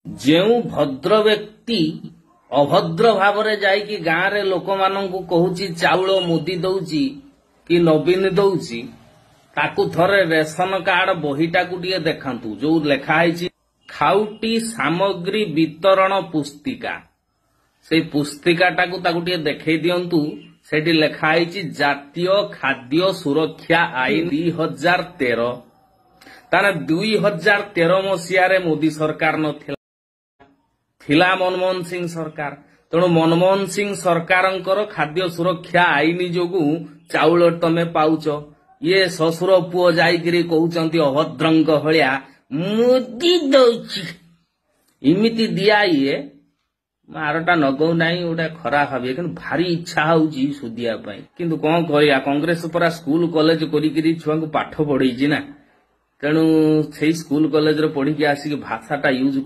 ଯେଉଁ ଭଦ୍ର ବ୍ୟକ୍ତି ଅଭଦ୍ର ଭାବରେ ଯାଇକି ଗାଁରେ ଲୋକମାନଙ୍କୁ କହୁଛି ଚାଉଳ ମୋଦି ଦଉଛି କି ନବୀନ ଦଉଛି, ତାକୁ ଥରେ ରେସନ କାର୍ଡ ବହିଟାକୁ ଟିକେ ଦେଖାନ୍ତୁ, ଯୋଉ ଲେଖା ହେଇଛି ଖାଉଟି ସାମଗ୍ରୀ ବିତରଣ ପୁସ୍ତିକା। ସେଇ ପୁସ୍ତିକାଟାକୁ ତାକୁ ଟିକେ ଦେଖେଇ ଦିଅନ୍ତୁ। ସେଠି ଲେଖା ହେଇଛି ଜାତୀୟ ଖାଦ୍ୟ ସୁରକ୍ଷା ଆଇନ 2013। ତାହେଲେ 2013 ମସିହାରେ ମୋଦି ସରକାର ନଥିଲା, ଥିଲା ମନମୋହନ ସିଂ ସରକାର। ତେଣୁ ମନମୋହନ ସିଂ ସରକାରଙ୍କର ଖାଦ୍ୟ ସୁରକ୍ଷା ଆଇନ ଯୋଗୁଁ ଚାଉଳ ତମେ ପାଉଛ। ଇଏ ଶ୍ୱଶୁର ପୁଅ ଯାଇକିରି କହୁଛନ୍ତି ଅଭଦ୍ରଙ୍କ ଭଳିଆ ମୋଦି ଦଉଛି, ଏମିତି ଦିଆ ଇଏ। ଆରଟା ନଗଉ ନାହିଁ, ଗୋଟେ ଖରାପ ଭାବିବେ, କିନ୍ତୁ ଭାରି ଇଚ୍ଛା ହଉଛି ସୁଧିବା ପାଇଁ। କିନ୍ତୁ କଣ କରିବା, କଂଗ୍ରେସ ପରା ସ୍କୁଲ କଲେଜ କରିକିରି ଛୁଆଙ୍କୁ ପାଠ ପଢେଇଛି ନା, ତେଣୁ ସେଇ ସ୍କୁଲ କଲେଜରେ ପଢିକି ଆସିକି ଭାଷାଟା ୟୁଜ୍